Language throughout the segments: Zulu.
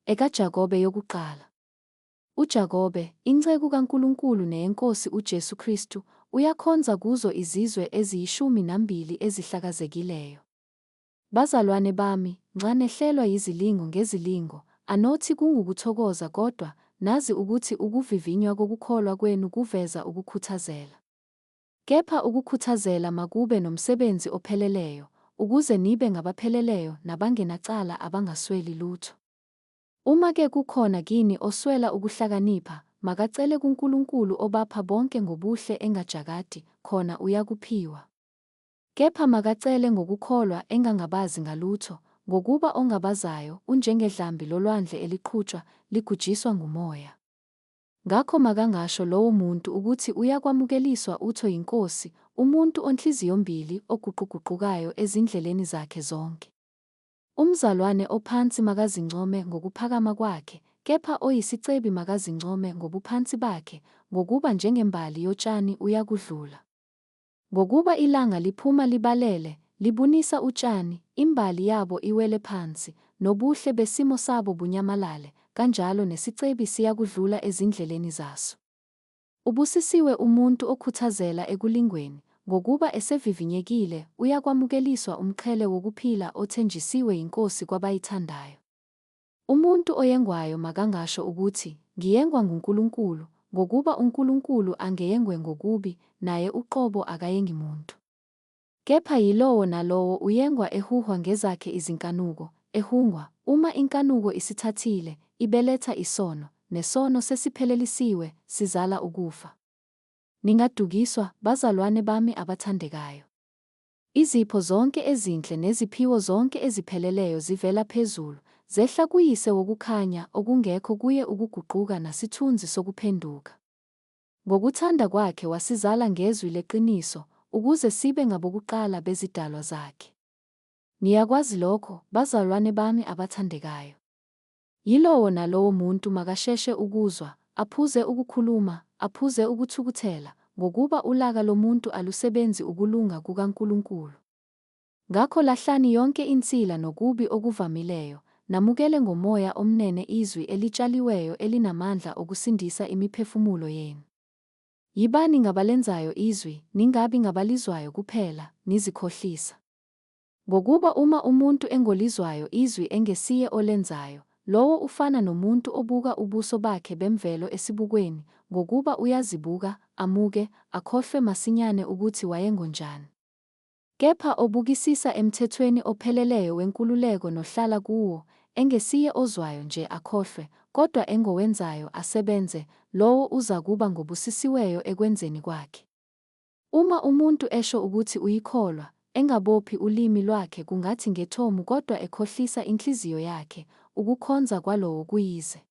EkaJakobe yokuqala. UJakobe, inceku kaNkulunkulu neyeNkosi uJesu Kristu, uyakhonza kuzo izizwe eziyishumi nambili ezihlakazekileyo. Bazalwane bami, nxa nehlelwa yizilingo ngezilingo, anothi kungukuthokoza kodwa, nazi ukuthi ukuvivinywa kokukholwa kwenu kuveza ukukhuthazela. Kepha ukukhuthazela makube nomsebenzi opheleleyo, ukuze nibe ngabapheleleyo nabangenacala abangasweli lutho. Uma-ke kukhona kini oswela ukuhlakanipha, makacele kuNkulunkulu obapha bonke ngobuhle engajakadi, khona uyakuphiwa. Kepha makacele ngokukholwa engangabazi ngalutho, ngokuba ongabazayo unjengedlambi lolwandle eliqhutshwa ligujiswa ngumoya. Ngakho makangasho lowo muntu ukuthi uyakwamukeliswa utho yiNkosi, umuntu onhliziyombili oguquguqukayo ezindleleni zakhe zonke. Umzalwane ophansi makazincome ngokuphakama kwakhe, kepha oyisicebi makazincome ngobuphansi bakhe, ngokuba njengembali yotshani uyakudlula. Ngokuba ilanga liphuma libalele, libunisa utshani, imbali yabo iwele phansi, nobuhle besimo sabo bunyamalale, kanjalo nesicebi siyakudlula ezindleleni zaso. Ubusisiwe umuntu okhuthazela ekulingweni, ngokuba esevivinyekile uyakwamukeliswa umqhele wokuphila othenjisiwe yiNkosi kwabayithandayo. Umuntu oyengwayo makangasho ukuthi, Ngiyengwa nguNkulunkulu, ngokuba uNkulunkulu angeyengwe ngokubi, naye uqobo akayengi muntu. Kepha yilowo nalowo uyengwa ehuhwa ngezakhe izinkanuko, ehungwa, uma inkanuko isithathile, ibeletha isono, nesono sesiphelelisiwe, sizala ukufa. Ningadukiswa, bazalwane bami abathandekayo. Izipho zonke ezinhle neziphiwo zonke ezipheleleyo zivela phezulu, zehla kuYise wokukhanya, okungekho kuye ukuguquka nasithunzi sokuphenduka. Ngokuthanda kwakhe wasizala ngezwi leqiniso, ukuze sibe ngabokuqala bezidalwa zakhe. Niyakwazi lokho, bazalwane bami abathandekayo. Yilowo nalowo muntu makasheshe ukuzwa, aphuze ukukhuluma, aphuze ukuthukuthela, ngokuba ulaka lomuntu alusebenzi ukulunga kukaNkulunkulu. Ngakho lahlani yonke insila nokubi okuvamileyo, namukele ngomoya omnene izwi elitshaliweyo elinamandla okusindisa imiphefumulo yenu. Yibani ngabalenzayo izwi, ningabi ngabalizwayo kuphela, nizikhohlisa. Ngokuba uma umuntu engolizwayo izwi engesiye olenzayo, lowo ufana nomuntu obuka ubuso bakhe bemvelo esibukweni, ngokuba uyazibuka, amuke, akhohlwe masinyane ukuthi wayengonjani. Kepha obukisisa emthethweni opheleleyo wenkululeko nohlala kuwo, engesiye ozwayo nje akhohlwe, kodwa engowenzayo asebenze, lowo uzakuba ngobusisiweyo ekwenzeni kwakhe. Uma umuntu esho ukuthi uyikholwa, engabophi ulimi lwakhe kungathi ngethomu kodwa ekhohlisa inhliziyo yakhe, ukukhonza kwalowo kuyize.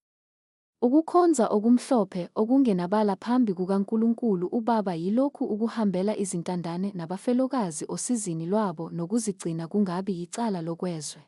Ukukhonza okumhlophe okungenabala phambi kukaNkulunkulu uBaba yilokhu ukuhambela izintandane nabafelokazi osizini lwabo nokuzigcina kungabi yicala lokwezwe.